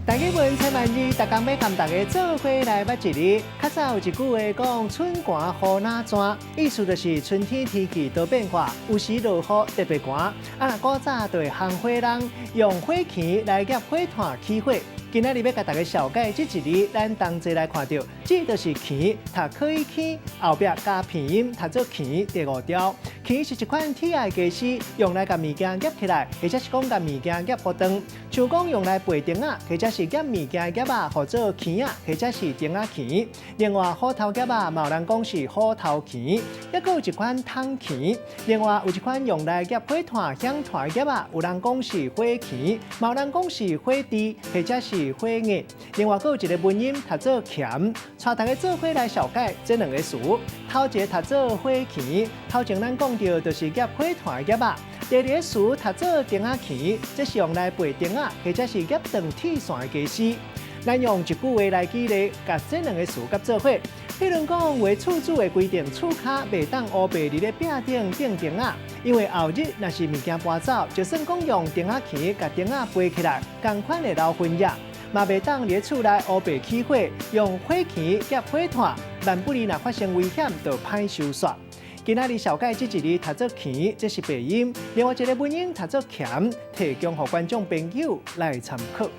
台語文千萬字，逐工欲佮大家做伙來捌一字。較早有一句話講：春寒予若逝，意思就是春天天氣多變化，有時落雨特別寒。啊，若古早就會烘火籠，用火鉗來夾火炭起火。今仔日欲共大家紹介這一字，咱同齊來看著，這就是鉗，讀可以鉗，後壁加片音，讀做鉗，第五調。鉗是一款鐵仔的家私，用來共物件夾起來，或者是講共物件夾予長。像講用來背釘仔，或者是夾物件的夾仔，號做鉗仔，或者是釘仔鉗。另外，斧頭夾仔，嘛有人講是斧頭鉗。抑閣有一款桶鉗。另外有一款用來夾火炭、響炭的夾仔，有人講是火鉗，嘛有人講是火箸，或者是火硬。另外，閣有一个文音讀做鉗，帶大家做伙來紹介這兩个詞。頭一个讀做火鉗，頭前咱講著就是夾火炭的夾仔。第二个詞讀做釘仔鉗，這是用來背釘仔，或者是夾長鐵線的家私。咱用一句話來舉例，共這兩个詞夾做伙。譬如講，有的厝主會規定厝跤袂當烏白佇咧壁頂釘釘仔，因為後日若是物件搬走，就算講用釘仔鉗共釘仔背起來，仝款會留痕跡。嘛袂當佇咧厝內烏白起火，用火鉗夾火炭，萬不利若發生危險，就歹收煞。今仔日紹介這一字讀做鉗，這是白音；另外一个文音讀做鉗，提供予觀眾朋友來參考。